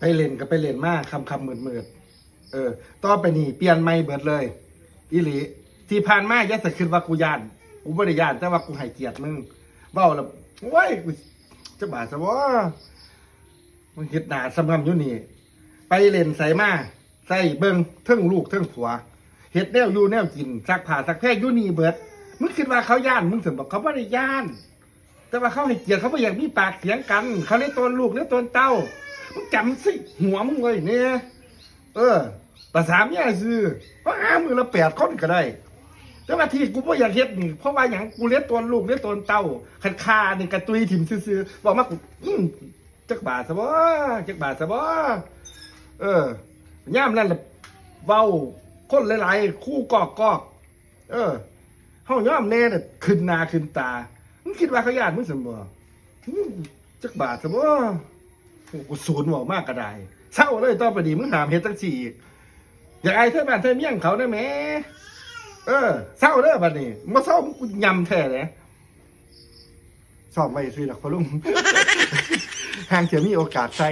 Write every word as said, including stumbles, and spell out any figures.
ไปเล่นก็ไปเล่นมา ค่ำๆ มืดๆ เออ ต่อไปนี้เปลี่ยนใหม่เบิดเลย อีหลี ที่ผ่านมาอย่าสะคิดว่ากูย้าน กูบ่ได้ย้าน แต่ว่ากูให้เกียรติมึง เว้าแล้ว โอ้ย กูจะบาดซะบ่ มึงเฮ็ดหน้าซ้ำๆอยู่นี่ ไปเล่นไสมา ใส่เบิ่งเทิงลูกเทิงผัว เฮ็ดแนวอยู่แนวกิน ซักผ้าซักแพรอยู่นี่เบิด มึงคิดว่าเขาย้านมึงซั่นบ่ เขาบ่ได้ย้าน แต่ว่าเขาให้เกียรติ เขาบ่อยากมีปากเสียงกัน เขาเลยตนลูกเลยตนเต้า มึงจำสิหัวมึงไว้เนี่ย เออ ภาษาเมียซื่อ เพราะหามื้อละแปดคนก็ได้ แต่ว่าที่กูบ่อยากเฮ็ดนี่ เพราะว่าหยัง กูเลยตนลูกเลยตนเต้า คันฆ่านี่กะตุยถิ่มซื่อๆ บอกมากู อืม จักบาดซะบ่ จักบาดซะบ่ เออ ยามนั้นล่ะ เว้า คนหลายๆ คู่กอกๆ เออ เฮายอมแน่น่ะ ขึ้นหน้าขึ้นตา มึงคิดว่าเขาย้านมึงซั่นบ่ อืม จักบาดซะบ่ กูสูนเว้ามากก็ได้ เซาเลย ต่อไปนี้มึงห้ามเฮ็ดจั่งซี้อีก อยากอายไทบ้านไทเมียงเขาได้แหม เออ เซาเด้อบัดนี้ บ่เซากูยำแท้เด้ ซ้อมไว้ซื่อดอกพ่อลุง ห่างเทื่อมีโอกาสใช้